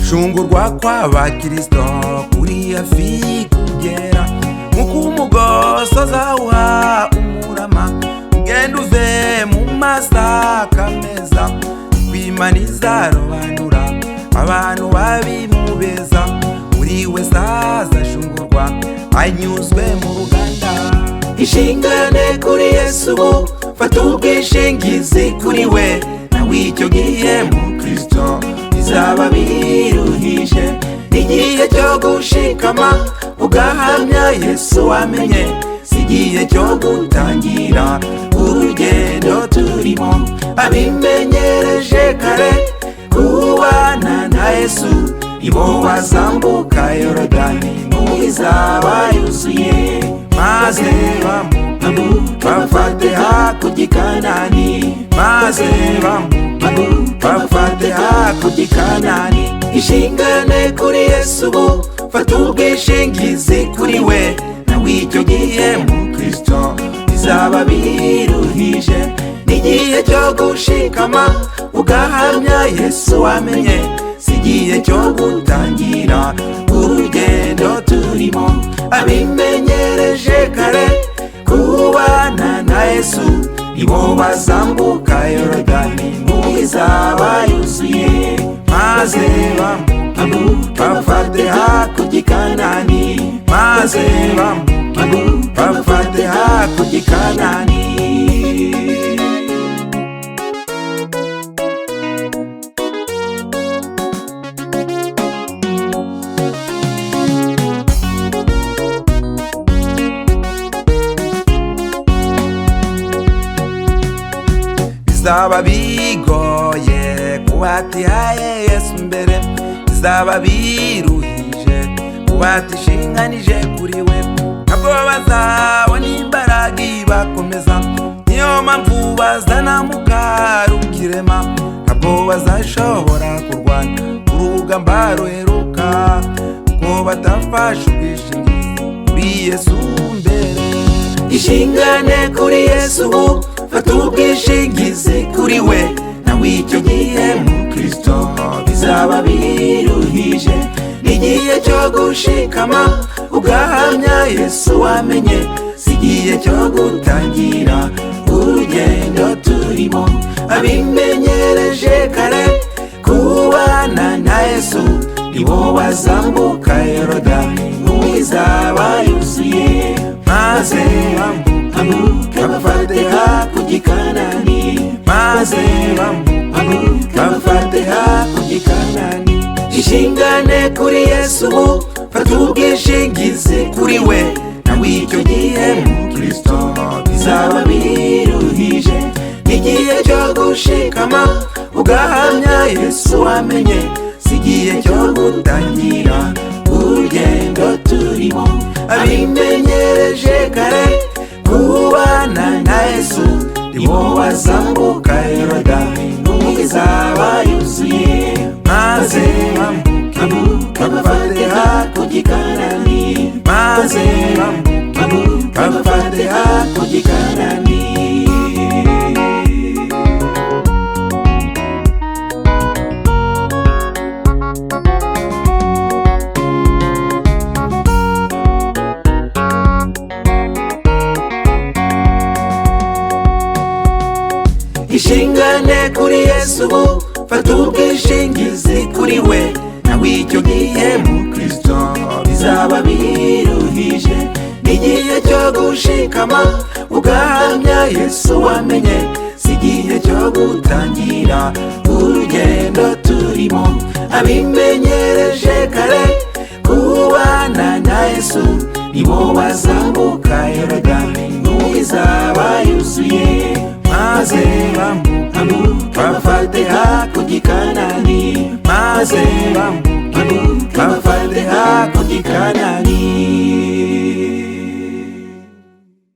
Gushungurwa kw'abakristo kuri hafi kugera, nk'uko umugoso azawuha umurama. Ugenda uve mu masaka meza, kwimana izarobanura abantu babimubeza. Buri wese azashungurwa anyuzwe mu ruganda. Ishingane kuri Yesu ubu, fata ubwishingizi kuri we, nawe icyo gihe mu Kristo bizaba biruhije. Igihe cyo gushikama ugahamya Yesu wamenye, si igihe cyo gutangira urugendo turimo. Abimenyereje kare kubana na Yesu, ibo bazambuka Yorodani mu izaba yuzuye, maze bambuke bafate hakurya i Kanani, maze bambuke bafate hakurya i Kanani. Ishingane kuri Yesu ubu, fata ubwishingizi kuri we, nawe icyo gihe mu Kristo bizaba biruhije. N'igihe cyo gushikama ugahamya Yesu wamenye, si igihe cyo gutangira urugendo turimo. Abimenyereje kare kubana na Yesu, nibo bazambuka Yorodani mu izaba yuzuye, maze bambuke bafate hakurya i Kanani, maze bambuke bafate hakurya i Kanani. Bizaba bigoye kubatihaye Yesu mbere, bizaba biruhije kubatishinganije kuri we. Ntabwo bazabona imbaraga ibakomeza, niyo mpamvu bazana mukarukirema. Ntabwo bazashobora kurwana urugamba ruheruka, kuko batafashe ubwishingizi kuri Yesu mbere. Ishingane kuri Yesu ubu, fata ubwishingizi kuri we, nawe icyo gihe mu Kristo bizaba biruhije. N'igihe cyo gushikama ugahamya Yesu wamenye, si igihe cyo gutangira urugendo turimo. Abimenyereje kare kubana na Yesu, nibo bazambuka Yorodani mu izaba yuzuye, maze bambuke bafate hakurya i Kanani, maze bambuke bafate hakurya i Kanani. Ishingane kuri Yesu ubu, fata ubwishingizi kuri we, nawe icyo gihe mu Kristo bizaba biruhije. Igihe cyo gushikama ugahamya Yesu wamenye, si igihe cyo gutangira urugendo turimo. Abimenyereje kare kubana na Yesu, nibo bazambuka Yorodani mu izaba yuzuye, maze bambuke bafate hakurya i Kanani, maze bambuke bafate hakurya i Kanani. Ishingane kuri Yesu ubu, fata ubwishingizi kuri we, nawe icyo gihe mu Kristo bizaba biruhije. N'igihe cyo gushikama ugahamya Yesu wamenye, si igihe cyo gutangira urugendo turimo. Abimenyereje kare kubana na Yesu, nibo bazambuka Yorodani mu izaba yuzuye, maze bambuke bafate hakurya i Kanani, maze bambuke bafate